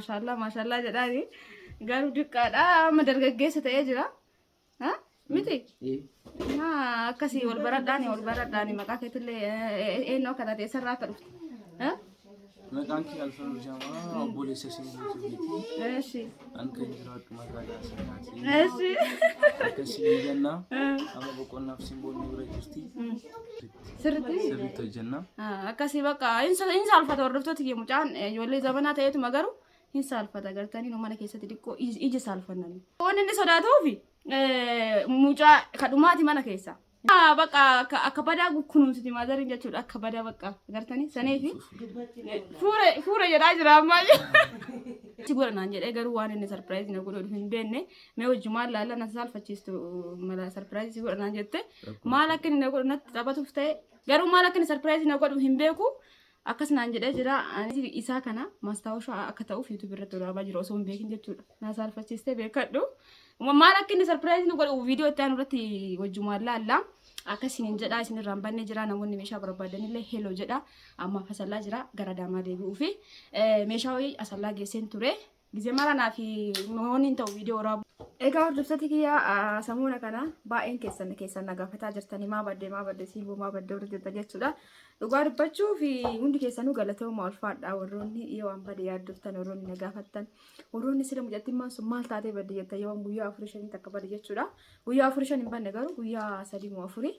Maashaallaa maashaallaa jedhaani garuu diqqaadha amma dargaggeessa ta'ee jira. Ha? Miti? Naa akkasii wal baradhaani wal baradhaani maqaa keetillee eenyu akka taate eessarraa akka dhufte. Ha? Maqaan kee Alfan Jamaa obboleessa Simbooti. Eeshi. An kan jiraadhu magaalaa Asallaati. Eeshi. Akkasii ni jenna. Amma boqonnaaf Simboon nu bira jirti. Sirriitti? Sirriitti hojjenna. Akkasii bakka hin saalfata hordoftoota kiyya mucaan ijoollee zamanaa ta'eetuma garuu hin saalfata gartanii nu mana keessatti xiqqoo ija saalfannan. Waan inni sodaatuufi mucaa kadhumaati mana keessa. Bakka akka badaa kunuunsiti maazariin jechuudha akka badaa bakka gartanii saniifi fuura fuura jedhaa jira ammaa. Si godha naan jedhee garuu waan inni sarpiraayizii na godhu hin beekne mee hojjumaan laalla na saalfachiistu mala sarpiraayizii si godha naan jette maal akka inni na godhu natti taphatuuf ta'e garuu maal akka inni sarpiraayizii na godhu hin beeku akkas naan jedhee jira. Ani isaa kana mastaawushaa akka ta'uuf yuutuub irratti waraabaa jira osoo hin beekin jechuudha. Na saalfachiistee beekadhu. Maal akka inni sarpiraayizii nu godhu viidiyoo itti aanu irratti wajjumaan laalla. Akka isiniin jedhaa isin irraan bannee jira namoonni meeshaa barbaadanillee heloo jedha. Amma asallaa jira gara Adaamaa deebi'uu fi meeshaa wayii asallaa geesseen ture. Gizee mara naa fi namoonni hin ta'u viidiyoo waraabu. Egaa hordoftoota kiyya samuuna kana baay'een keessan keessan na gaafataa jirtanii maa badde maa badde simboo maa badde warri jettan jechuudha. Dhugaa dubbachuu fi hundi keessanuu galatooma ulfaadhaa warroonni yoo an bade yaaddoftan warroonni na gaafattan warroonni sila mucattimmaan sun maal taatee badde jettan yoo an guyyaa afurii shanii takka bade jechuudha. Guyyaa afurii shan hin banne garuu guyyaa sadii moo afurii.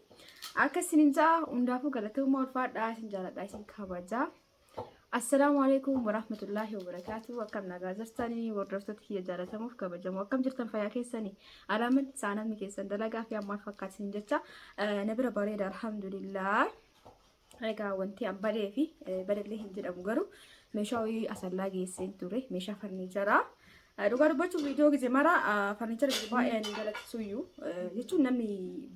Akka isinin ja'a hundaafuu galatooma ulfaadhaa isin jaaladhaa isin kabajaa. Assalaamu alaikum warahmatullaahi wabarakaatu. Akkam nagaa jirtanii hordoftoota kiyya jaalatamuuf kabajamoo akkam jirtan fayyaa keessanii alaaman saanamni keessan dalagaa fi ammaal fakkaatin jecha na bira bareeda alhamdulillah. Egaa wanti an badee fi badallee hin jedhamu garuu meeshaa wayii asallaa geesseen ture meeshaa farniicharaa. Dhugaa dubbachuuf viidiyoo gise mara farniichara gise baay'ee ani galateessuyyuu jechuun namni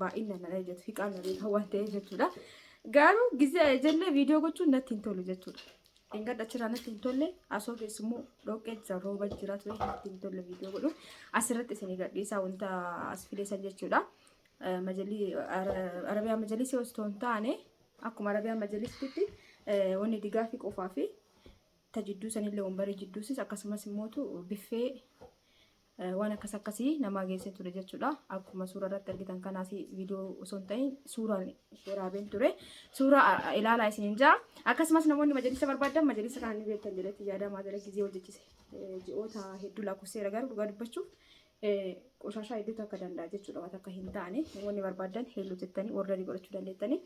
baay'inaan na hojjetu hiqaan na beeka waan ta'eef jechuudha. Garuu gise ijallee viidiyoo gochuun natti hin tolu jechuudha. Dheengadda achirraa natti hin tolle asoo keessummoo dhoqqee jira rooba jira ture natti hin tolle viidiyoo godhu asirratti isinii gadhiisaa wanta as fideessan jechuudha. Majalii Arabiyaa majalisii osoo hin taane akkuma Arabiyaa majalisitti wanni digaafii qofaa fi ta jidduu sanillee wambarii jidduusis akkasumas immootu biffee waan akkas akkasii namaa geessee ture jechuudha. Akkuma suura irratti argitan kanaas viidiyoo osoo hin ta'in suuraan waraabeen ture. Suuraa ilaalaa isiniin jaa. Akkasumas namoonni majalisa barbaadan majalisa kana ni beektan jedhetti yaada maadala gizee hojjechise. Ji'oota hedduu lakkoofseera garuu dhugaa dubbachuuf Qoshaashaa hedduutu akka danda'a jechuudha waan akka hin taane namoonni barbaadan heelluu jettanii ordarii godhachuu dandeettanii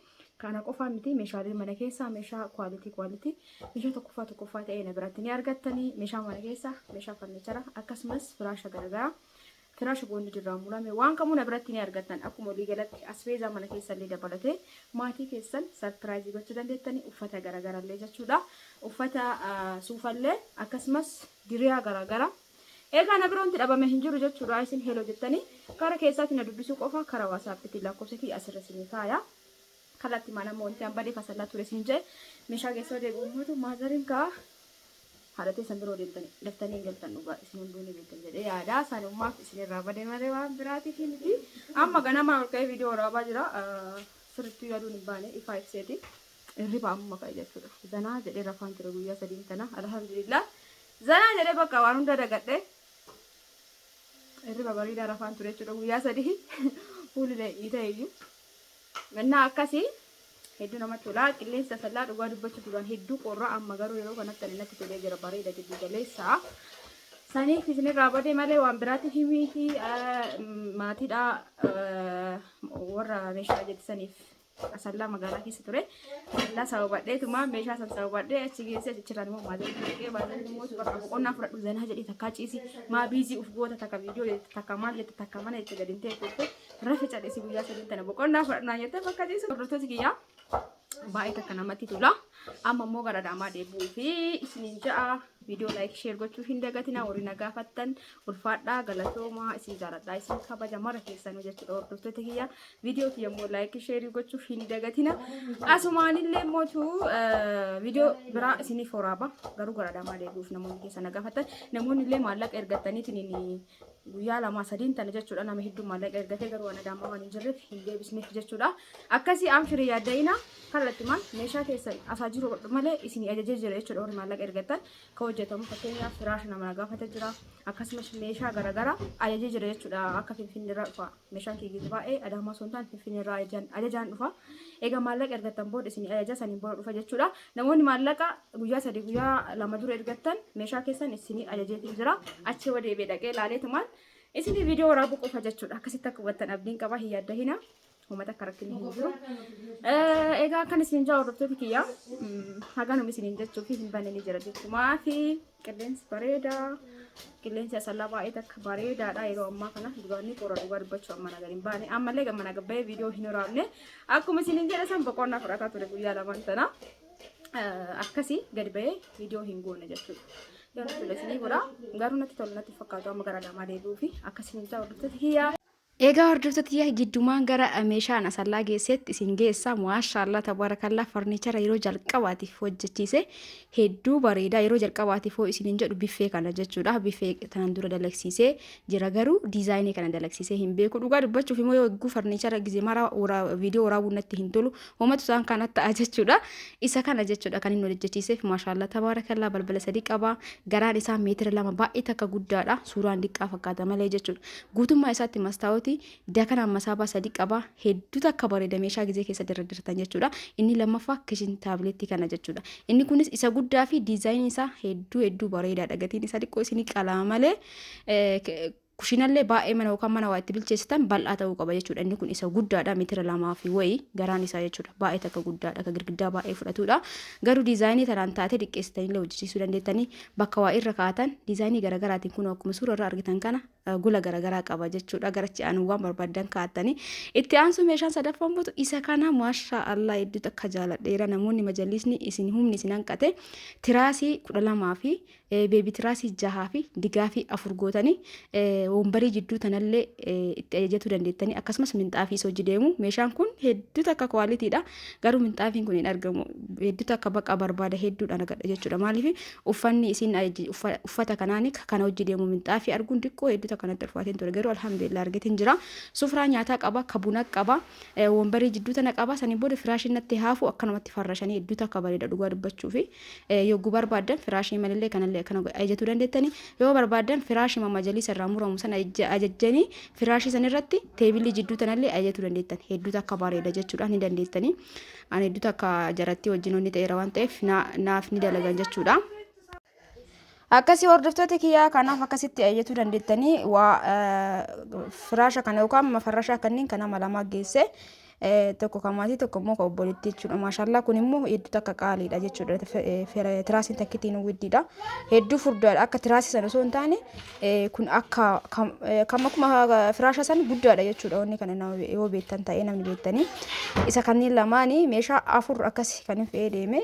kana qofaa miti meeshaalee mana keessaa meeshaa kwaalitii kwaalitii meeshaa tokkoffaa tokkoffaa ta'ee na biratti ni argattanii meeshaa mana keessaa meeshaa farnichara akkasumas firaasha garaagaraa firaasha boonni dirraa murame waan kamuu na biratti ni argattan akkuma walii galatti asbeezaa mana keessa illee dabalatee maatii keessan sarpiraayizii gochuu dandeettanii uffata garaagaraa illee jechuudha uffata suufallee akkasumas diriyaa garaagaraa Egaa na bira wanti dhabame hin jiru jechuudha. Isin hello jettanii kara keessaatti na dubbisuu qofa kara WhatsAppitti lakkoofsa kiyya asirra isinii kaaya. Kallattii maan amma wanti an badee fasallaa ture isin jedhe meeshaa geessoo deebi'u ummatu maazariin kaa haadha teessan biroo deemtanii daftanii hin galtan dhugaa isin hunduu ni beektan jedhee yaada sanummaaf isin irraa bade malee waan biraatiif miti. Amma ganamaa ol ka'ee viidiyoo waraabaa jira. Sirrittuu yaaduun hin baane ifaa ibseeti. Hirriba amma ka'e jechuudha. Zanaa jedhee rafaan ture guyyaa sadiin tana alhamdulillah. Zanaa jedhee bakka waan hunda dagadhe. Hirriba bareedaa rafaan ture jechuudha guyyaa sadii. Fuulli ta'e iyyuu. Mannaa akkasii hedduu namatti tola. Qilleensi asallaa dhugaa dubbachuu duraan hedduu qorra amma garuu yeroo kanatti ani natti tolee jira bareeda giddu galeessa. Saniif isinirraa badee malee waan biraatiif himiiti maatiidha warra meeshaa jettisaniif Asallaa magaalaa keessa ture. Asallaa sababadheetuma meeshaa san sababadhee achi geessee achirraan immoo maazalii dhaqee maazalii immoo bakka boqonnaa fudhadhu zanaa jedhee takkaa ciisi maa biizii uf goota takka viidiyoo jette takka maal jette takka mana jette gadi hin teettu jette rafe cadhisi guyyaa sadiin tana boqonnaa fudhadhu naan jette bakka ciisu hordoftoota kiyyaa baay'ee takka namatti tola. Amma immoo gara Adaamaa deebi'uu fi isiniin ja'a. Viidiyoo laayik sheer gochuu hin dagatinaa warri na gaafattan ulfaadhaa galatoomaa isin jaaladhaa isin kabaja mara keessanuu jechuudha hordoftoota kiyya. Viidiyoo kiyya immoo laayik sheerii gochuu hin dagatina. Asumaanillee mootu viidiyoo biraa isiniif waraaba garuu gara Adaamaa deebi'uuf namoonni keessa na gaafattan namoonni illee maallaqa ergattaniitiin guyyaa lamaa sadiin tana jechuudha nama hedduu maallaqa ergatee garuu waan Adaamaa waan hin jirreef hin deebisneef jechuudha. Akkasii amshirii yaadda'ina. Kallattimaan meeshaa keessan asaa jiru malee isinii ajajee jira jechuudha. Warri maallaqa ergattan kan hojjetamu fakkeenyaaf firaasha nama na gaafate jira. Akkasumas meeshaa garaagaraa ajajee jira jechuudha. Akka Finfinneerraa dhufa. Meeshaan kiyya baay'ee Adaamaa osoo hin taane Finfinneerraa ajajaan dhufa. Egaa maallaqa ergattan booda isinii ajaja saniin booda dhufa jechuudha. Namoonni maallaqa guyyaa 3 guyyaa 2 dura ergattan meeshaa keessan isinii ajajeetiin jira. Achi yoo deebi'ee dhaqee ilaaleetumaan isinii viidiyoo waraabuu qofa jechuudha. Akkasitti akka hubattan abdiin qaba hin yaaddahina. Uummata akka rakkinni hin jiru. Egaa akkan isin jaa hordoftoota kiyya haganuma isiniin jechuu fi hin banne ni jira jechumaa fi qilleensi bareedaa qilleensi asallaa baay'ee takka bareedaadha yeroo ammaa kana duraan ni qorra dhugaa dubbachuu amma nagar hin baane ammallee gamma naga bahee viidiyoo hin waraabne akkuma isiniin jedhe san boqonnaa fudhataa ture guyyaa lamaan tana akkasii gadi bahee viidiyoo hin goone jechuudha. Yoo natti tole isinii godha garuu natti tole natti fakkaatu amma gara lamaa deebi'uu fi akkasiin jaa hordoftoota kiyya. Egaa hordoftoota tiyya jiddumaan gara meeshaan asallaa geessetti isin geessa. Maashaallah tabaarakallaa farniichara yeroo jalqabaatiif hojjechiise hedduu bareeda. Yeroo jalqabaatiif hoo isiniin jedhu biffee kana jechuudha. Biffee tanaan dura dalagsiisee jira garuu diizaayinii kana dalagsiisee hin beeku. Dhugaa dubbachuuf immoo yoo egguu farniichara gize mara viidiyoo waraabuun natti hin tolu. Homatu isaan kana ta'a jechuudha. Isa kana jechuudha kan inni hojjechiiseef maashaallah tabaarakallaa balbala sadii qaba. Garaan isaa meetira 2 baay'ee takka guddaadha. Suuraan diqqaa fakkaata malee jechuudha. Guutummaa isaatti mastaawoti dakanaan masaabaa sadi qaba. Hedduu takka bareeda meeshaa gizee keessa dardartan jechuudha. Inni lammaffaa kishin taabileetti kana jechuudha. Inni kunis isa guddaa fi diizaayiniin isaa hedduu hedduu bareedaadha. Gatiin isaa xiqqoo isinii qalama malee kushinallee baay'ee mana yookaan mana waa itti bilcheessitan bal'aa ta'uu qaba jechuudha. Inni kun isa guddaadha meetira lamaa fi wayii garaan isaa jechuudha. Baay'ee takka guddaadha akka girgiddaa baay'ee fudhatudha. Garuu diizaayinii tanaan taatee xiqqeessitanillee hojjechiisuu dandeettanii bakka waa irra kaa'atan diizaayinii garaagaraatiin kun akkuma suura irraa argitan kana gola garagaraa qaba jechuudha. Garachi aanu waan barbaaddan kaa'attanii. Itti aansu meeshaan sadaffaan butu isa kana maashaa Allah hedduu takka jaaladheera. Namoonni majallisni isin humni isin hanqate tiraasii 12 fi beebi tiraasii 6 fi digaafii 4 gootanii wombarii jidduu tanallee itti ajajatuu dandeettanii akkasumas minxaafii isa hojii deemu. Meeshaan kun hedduu takka kwaalitiidha. Garuu minxaafiin kun hin argamu. Hedduu takka baqa barbaada hedduudhaan argadha jechuudha. Maaliif uffanni isin uffata kanaani kana hojii deemu minxaafii arguun diqqoo hedduu takka natti ulfaateen ture. Garuu alhamdulillah argateen jira. Sufraa nyaataa qaba, ka buna qaba, wombarii jidduu tana qaba. Saniin booda firaashiin natti haafu akkanumatti farrashanii hedduu takka bareeda dhugaa dubbachuu fi yogguu barbaaddan firaashii malillee kanallee akkana ajajatuu dandeettanii yoo barbaaddan firaashima majaliisa irraa muramu sana ajajjanii firaashii san irratti teebilii jidduu tanallee ajajatuu dandeettan hedduu takka bareeda jechuudha ni dandeettanii ani hedduu takka jaratti wajjin onni ta'eera waan ta'eef naaf ni dalagan jechuudha. Akkasii hordoftoota kiyyaa kanaaf akkasitti ajajatuu dandeettanii waa firaasha kana yookaan mafarrashaa kanneen kan nama lamaa geesse tokko kan maatii tokko immoo kan obboleettii jechuudha. Maashaallah kun immoo hedduu takka qaaliidha jechuudha. Tiraasiin takkittiin widdiidha. Hedduu furdaadha. Akka tiraasii sana osoo hin taane kun akka kan akkuma firaasha san guddaadha jechuudha. Wanni kana nama yoo beektan ta'ee namni beektanii. Isa kanneen lamaanii meeshaa afur akkasi kan hin fe'ee deeme.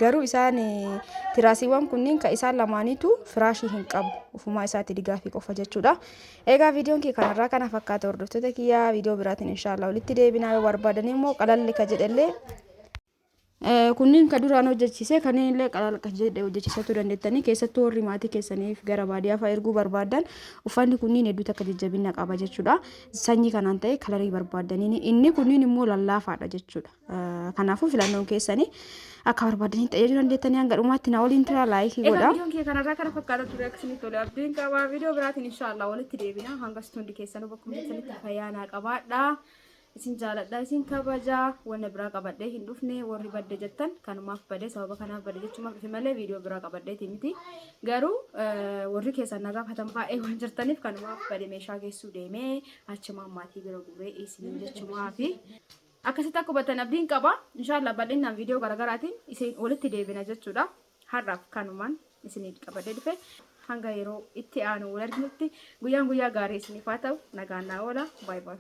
Garuu isaan tiraasiiwwan kunniin kan isaan lamaaniitu firaashii hin qabu. Ufumaa isaatti digaafii qofa jechuudha. Egaa viidiyoon kee kanarraa kana fakkaata hordoftoota kiyyaa viidiyoo biraatiin inshaallah walitti deebinaa yoo barbaadan immoo qalalli ka jedhellee kunniin ka duraan hojjechiise kanneen illee qalal ka jedhe hojjechiisachuu dandeettanii keessattuu warri maatii keessaniif gara baadiyyaa fa'aa erguu barbaadan uffanni kunniin hedduu takka jajjabina qaba jechuudha. Sanyii kanaan ta'e kalarii barbaadaniin inni kunniin immoo lallaafaadha jechuudha. Kanaafuu filannoon keessanii akka barbaadanii tajaajiluu dandeettanii hanga dhumaatti na waliin tura laayikii godha. Egaa viidiyoon kee kanarraa kana fakkaata ture akka isinitti tole abdiin qaba. Viidiyoo biraatiin inshaallah walitti deebina. Hanga hundi keessanuu bakkuma jirtanitti fayyaa naa qabaadha. Isin jaaladha isin kabaja. Wanna biraa qabadhee hin dhufne warri badde jettan kanumaaf bade sababa kanaaf bade jechumaaf dhufe malee viidiyoo biraa qabadheeti miti. Garuu warri keessan na gaafatan baay'ee waan jirtaniif kanumaaf bade meeshaa geessuu deemee achumaan maatii bira gurree isiniin jechumaafi. Akkasitti akka hubattan abdiin qaba. Inshaallah bal'innaan viidiyoo garaagaraatiin isin walitti deebina jechuudha. Har'aaf kanumaan isinii qabadhee dhufe. Hanga yeroo itti aanu wal arginutti guyyaan guyyaa gaarii isiniif haa ta'u. Nagaan naa oola. Baay baay.